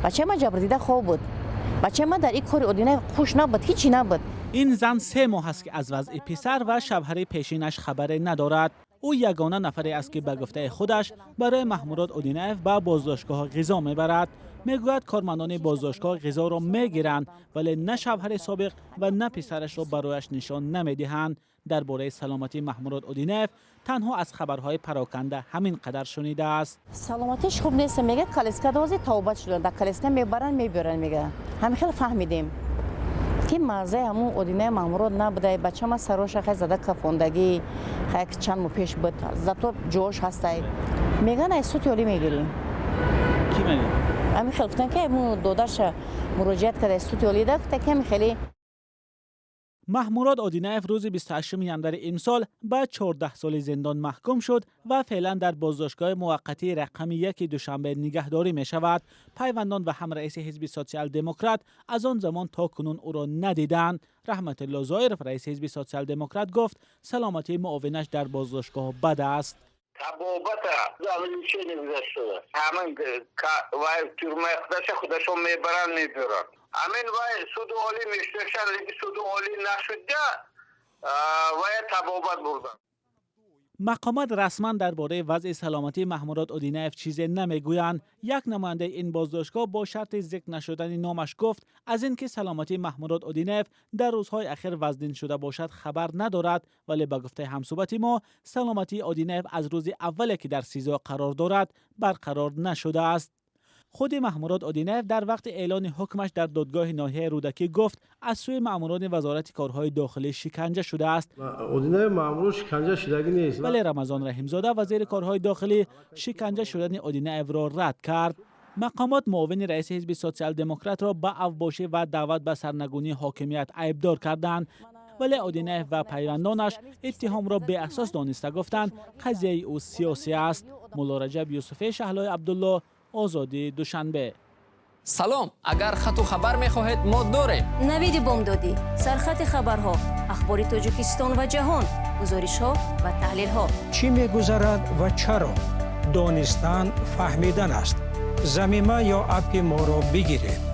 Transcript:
Бачаи ман ҷабрдида хоб буд. Бачаи ман дар ин кори Одинаев хуш набуд, ҳичи набуд. Ин зан 3 моҳ аст, ки аз вазъи писар ва шавҳари пешинаш хабаре надорад. Ӯ ягона нафаре аст, ки ба гуфтаи худаш барои Маҳмурод Одинаев ба боздоштгоҳ ғизо мебарад. Мегӯяд, кормандони боздоштгоҳ ғизоро мегиранд, вале на шавҳари собиқ ва на писарашро барояш нишон намедиҳанд. Дар бораи саломатии Маҳмурод Одинаев танҳо аз хабарҳои пароканда ҳамин қадар шунидааст. Саломатиш хуб нест, мега. Коляска дози тавбат шуда, дар коляска мебаранд, мебиёранд, мега. Ҳамин хел фаҳмидем, ки маззаи ҳамун Одинаи Маҳмурод набуда. Бачама сароша хай зада кафондагӣ, хай чанд моҳ пеш буд, зато ҷош ҳастай. Меган, ай суди олӣ мегирӣ. Ки мегӯяд? Ҳамин хел гуфтан, ки додарша муроҷиат карда суди олида, гуфта, ки ҳамин хеле. Маҳмурод Одинаев рӯзи 28 январи имсол ба 14 соли зиндон маҳкум шуд ва феълан дар боздоштгоҳи муваққатии рақами 1 Душанбе нигаҳдорӣ мешавад. Пайвандон ва ҳамраиси ҳизби Социал-демократ аз он замон то кунун ӯро надиданд. Раҳматулло Зоиров, раиси ҳизби Социал-демократ, гуфт, саломатии муовинаш дар боздоштгоҳ бад аст. Табобата лечение гузашта, ҳамин вай тюрьма и худаша худашон мебаранд, мебиёранд. Ҳамин вай суди олӣ мешинашанд, лекин суди олӣ нашуда, вая табобат бурданд. Мақомот расман дар бораи вазъи саломатии Маҳмурод Одинаев чизе намегӯянд. Як намояндаи ин боздоштгоҳ бо шарти зикр нашудани номаш гуфт, аз ин ки саломатии Маҳмурод Одинаев дар рӯзҳои ахир вазнин шуда бошад, хабар надорад. Вале ба гуфтаи ҳамсӯҳбати мо, саломатии Одинаев аз рӯзи аввале, ки дар СИЗО қарор дорад, барқарор нашудааст. Худи Маҳмурод Одинаев дар вақти эълони ҳукмаш дар додгоҳи ноҳияи Рӯдакӣ гуфт, аз сӯи маъмурони Вазорати корҳои дохилӣ шиканҷа шудааст. Одинаев маъмурон шиканҷа шудагӣ нест. Вале Рамазон Раҳимзода, вазири корҳои дохилӣ, шиканҷа шудани Одинаевро рад кард. Мақомот муовини раиси ҳизби Социал-демократро ба авбошӣ ва даъват ба сарнагунии ҳокимият айбдор карданд. Вале Одинаев ва пайвандонаш иттиҳомро беасос дониста, гуфтанд, қазияи ӯ сиёсӣ аст. Муллораҷаб Юсуфӣ, Шаҳлои Абдулло, Озодӣ, Душанбе. Салом! Агар хату хабар мехоҳед, мо дорем. Навиди бомдодӣ, сархати хабарҳо, ахбори Тоҷикистон ва ҷаҳон, гузоришҳо ва таҳлилҳо. Чӣ мегузарад ва чаро? Донистан фаҳмидан аст. Замима ё аппи моро бигиред.